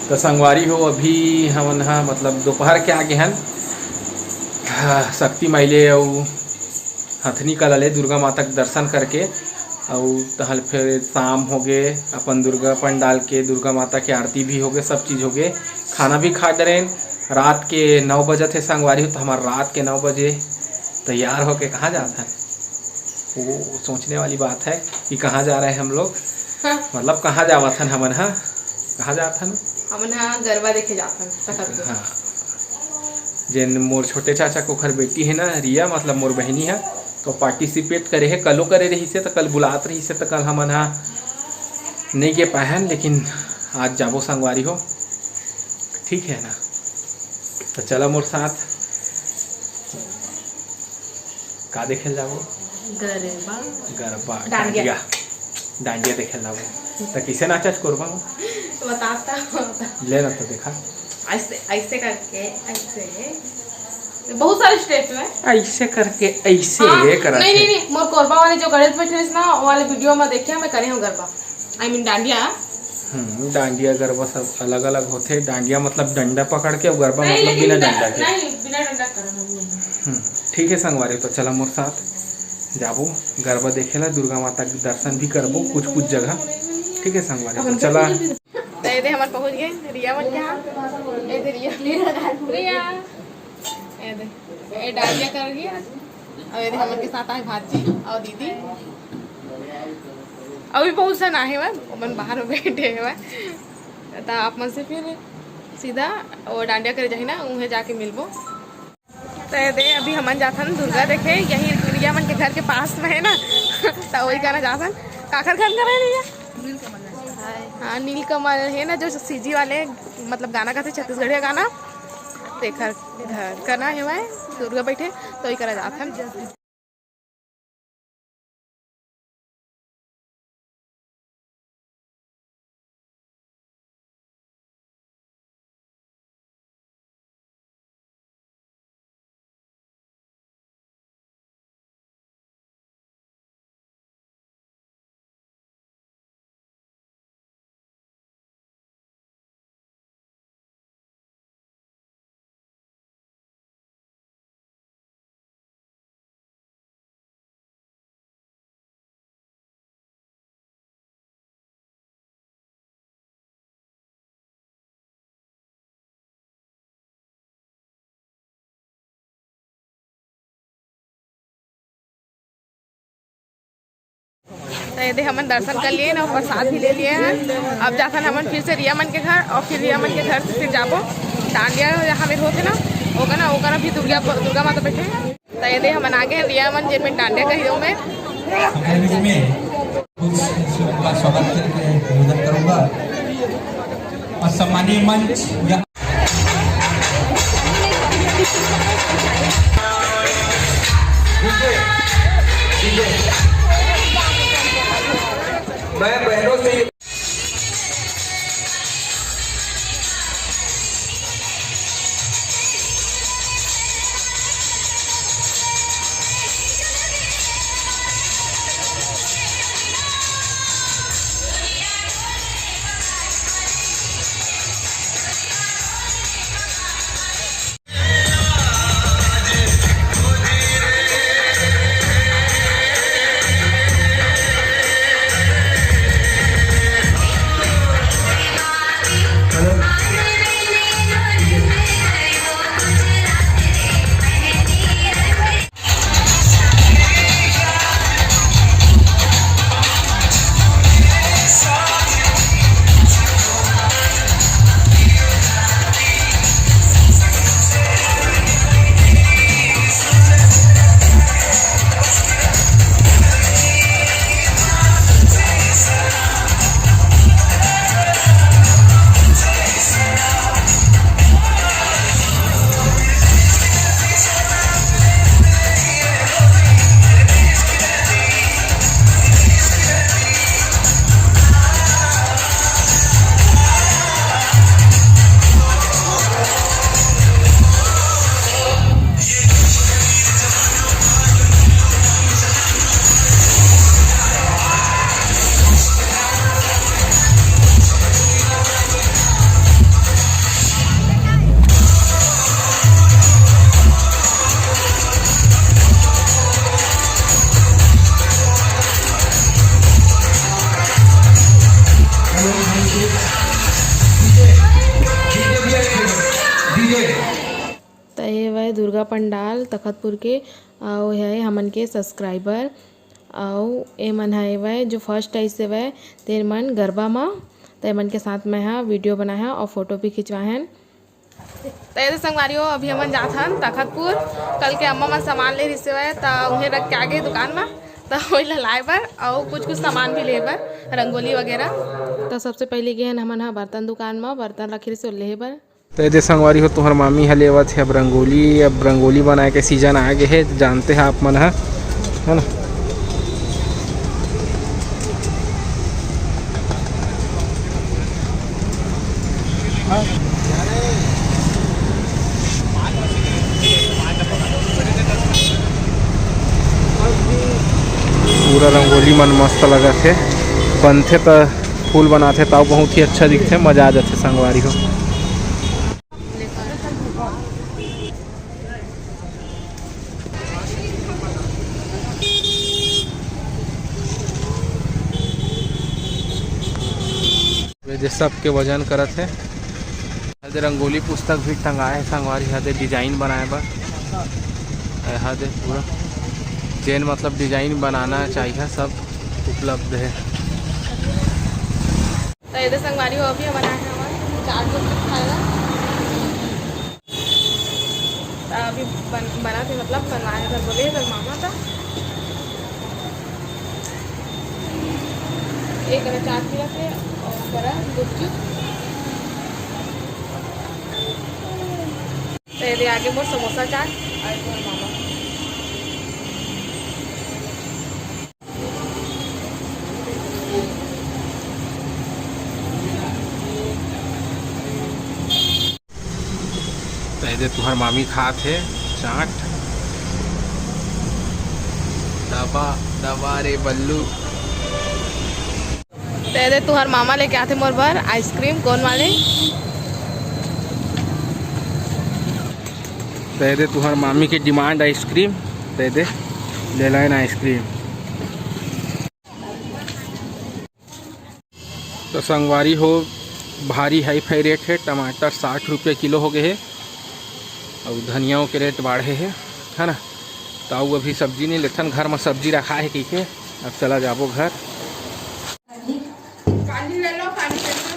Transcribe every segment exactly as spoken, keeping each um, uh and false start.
त संगवारी हो, अभी हमन ह मतलब दोपहर के आगे हन, हाँ, शक्ति माई ले अउ हथनी कला ले दुर्गा माता के दर्शन करके, अउ तहन फिर शाम होगे, अपन दुर्गा पंडाल के दुर्गा माता के आरती भी होगे, सब चीज होगे, खाना भी खा डरेन। रात के नौ बजत हे संगवारी हो, तो हमार रात के नौ बजे तैयार होके कहाँ जात हन? वो सोचने वाली बात है कि कहाँ जा रहे हैं हम लोग। हाँ। मतलब कहाँ जावत हन हमन, हाँ, कहाँ जात हन? हमन ह गरबा देखे जात हन तखत। हाँ, जेन मोर छोटे चाचा के ओखर बेटी है ना रिया, मतलब मोर बहिनी है, तो पार्टिसिपेट करे है, कलो करे रहिस है, तो कल बुलात रहिस है, तो कल हमन हा नहीं गे पाए हन, लेकिन आज जाबो संगवारी हो, ठीक है ना? तो चला मोर साथ, का देखे ल जाबो? गरबा। गरबा, डांडिया। डांडिया। डांडिया देखे ल जाबो। त कइसे नाचस कोरबा म? बताता, बताता। ले ना तो देखा। ऐसे, ऐसे करके, ऐसे। बहुत सारे स्टेप में। ऐसे करके, ऐसे हाँ, ये करत नहीं, है। नहीं, नहीं, मोर कोरबा वाले जो गणेश बैठे रहिस ना, वो वाले वीडियो में देखे, मैं करे हूँ गरबा। I mean dandiya. हम्म, डांडिया गरबा सब अलग-अलग होथे। डांडिया मतलब डंडा पकड़ के, अउ गरबा नहीं, मतलब लेकिन बिना डा-, डंडा के। नहीं, बिना डंडा करन नहीं। हम्म, ठीक है संगवारी, तो चला मोर साथ जाबो गरबा देखे ला, दुर्गा माता के दर्शन भी करबो कुछ कुछ जगह। ठीक है संगवारी, तो चला। तो ये दे हमन पहुंच गए रिया मन के यहाँ। ये दे रिया। रिया। ये दे, ये डांडिया कर गई। और ये दे हमन के साथ आए भाजी और दीदी। अभी बहुत सन आहे हवय, ओमन बाहर में बैठे हवय। त आप मन से फिर सीधा वो डांडिया करे जाही ना, उहें जाके मिलबो। तो ये दे, अभी हमन जाथन दुर्गा देखे, यही रिया मन के घर के पास में है ना, तो वही करा जाथन। काखर घर करा है रिया? हाँ, नीलकमल है ना, जो सीजी वाले, मतलब गाना गाथे, छत्तीसगढ़िया गाना, तेखर घर करा है वह, दुर्गा बैठे, तो वही करा जाथन। तो ये दे हमन दर्शन कर लिए ना, प्रसाद भी ले लिए हैं। अब जाथन हमन फिर से रिया मन के घर और फिर रिया मन के घर से फिर जाबो डांडिया, यहाँ में होथे ना, ओकर ना, ओकर भी दुर्गा, दुर्गा माता बैठे हैं। तो ये दे हमन आगे हैं रिया मन जेन में डांडिया कही में। हमारे बीच में कुछ का स्वागत करके निवेदन करूंगा और सम्मानीय मंच यहाँ मैं बहनों से दुर्गा पंडाल तखतपुर के, अउ हे हमन के सब्सक्राइबर, अउ ए मन ह एवय जो फर्स्ट आइस एवय, तेन मन गरबा म, त ए मन के साथ मैं ह वीडियो बनाए हन अउ फोटो भी खिंचवाए हन। त एदे संगवारी हो, अभी हमन जात हन तखतपुर। कल के अम्मा मन सामान ले रिहिस हेवय, त उहें रख के आगे दुकान म, त ओइला लाए बर अउ कुछ कुछ सामान भी ले बर, रंगोली वगैरह। त सबसे पहले गे हन हमन ह बर्तन दुकान म, बर्तन रखे रिहिस ओला लेहे बर। त एदे संगवारी हो, तुहर मामी ह लेवत हे अब रंगोली। अब रंगोली बनाए के सीजन आ गे हे, जानते ह आप मन ह, है ना। पूरा रंगोली मन मस्त लगत हे, बनथे त फूल बनाथे त बहुत ही अच्छा दिखथे, मजा आ जाथे संगवारी हो। ये दे सबके वजन करत हे। ये दे रंगोली पुस्तक भी टंगाए हे संगवारी, ये दे डिजाइन बनाए बर। ये दे पूरा जेन मतलब डिजाइन बनाना चाहिए सब उपलब्ध हे। त एदे संगवारी हो, अभी हमन आए हवन चाट गुपचुप खाए बर। त अभी बन-, बनत हे, मतलब बनवाए बर बोले हे मोर मामा। त एक करा चाट मिलत हे अउ एक करा गुपचुप। त एदे आगे मोर समोसा चाट अउ मोर मामा। त एदे तुहर मामी खात हे चाट। दबा, दबा रे बल्लू। त एदे तुहर मामा लेके आथे मोर बर आइसक्रीम, कोन वाले? त एदे तुहर मामी के डिमांड आइसक्रीम, त एदे ले लाइन आइसक्रीम। त संगवारी हो, भारी हाई फाई रेट हे। टमाटर साठ रुपये किलो हो गे हे, अउ धनिया के रेट बाढ़े हे, है ना। त अउ अभी सब्जी नहीं लेथन, घर में सब्जी रखा हे कहिके। अब चला जाबो घर।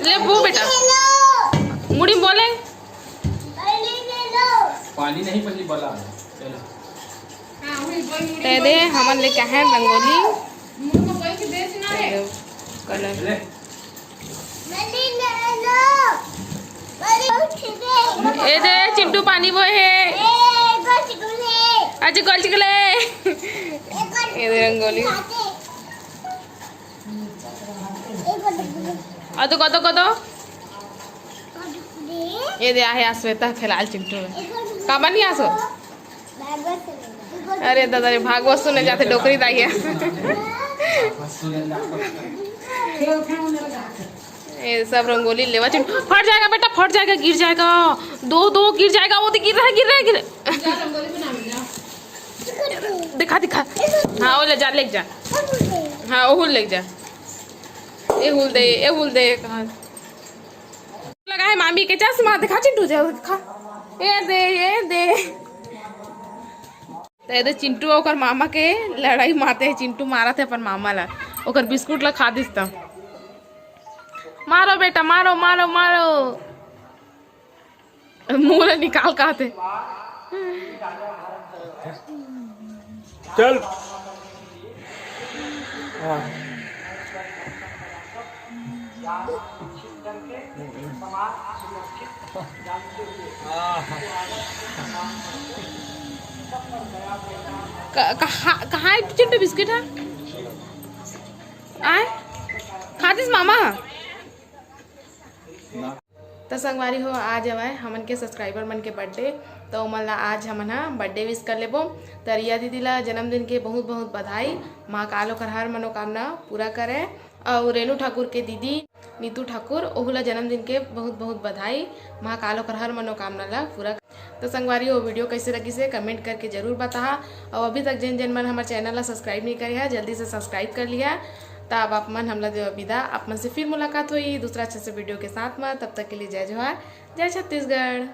ले वो बेटा, मुड़ी बोले। पानी नहीं, पहले बला। चलो। त एदे हमन लेके आए हन रंगोली। कलर। एदे चिंटू पानी बोहे। अच्छा, कल चिकले। एदे रंगोली। अउ तो कतो, कतो? एदे आहे आ श्वेता खेलाल चिंटू में। काबर नहीं आसो? अरे दादा रे, भागवत सुने जाथे डोकरी दाई हे। ये सब रंगोली लेवा चिंटू, फट जाएगा बेटा, फट जाएगा, गिर जाएगा। दो, दो गिर जाएगा, वो तो गिर रहा है, गिर रहा है, गिर रहा है। दिखा, दिखा। हाँ, वो ले जा, ले जा। हाँ, वो ले जा। ए हुल दे, ए हुल दे, कहाँ? लगा है मामी के चश्मा, दिखा चिंटू, जा दिखा। ए दे, ए दे। त एदे चिंटू ओकर मामा के लड़ाई माते हे, चिंटू मारत हे अपन मामा ला, ओकर बिस्कुट ला खा दिस त। मारो बेटा, मारो, मारो, मारो। मुंह ले निकाल कहत हे। चल। हाँ। क-, कहाँ, कहाँ है चिंटू बिस्किट है? आय? खातिस मामा? त संगवारी हो, आज हवय हमन के सब्सक्राइबर मन के बर्थडे, त ओमन ला आज हमन ह बर्थडे विश कर लेबो। त रिया दीदी ला जन्मदिन के बहुत बहुत बधाई, महाकाल ओकर हर मनोकामना पूरा करे। अउ रेनू ठाकुर के दीदी नीतू ठाकुर, ओहू ला जन्मदिन के बहुत बहुत बधाई, महाकाल ओकर हर मनोकामना ला पूरा। त संगवारी हो, वीडियो कैसे लगिस हे कमेंट करके जरूर बताहा। अउ अभी तक जेन जेन मन हमर चैनल ला सब्सक्राइब नहीं करे हा, जल्दी से सब्सक्राइब कर लिहा। त अब आप मन हमला देवा विदा, आप मन से फिर मुलाकात होई दूसरा अच्छे से वीडियो के साथ में। तब तक के लिए जय जोहार, जय छत्तीसगढ़।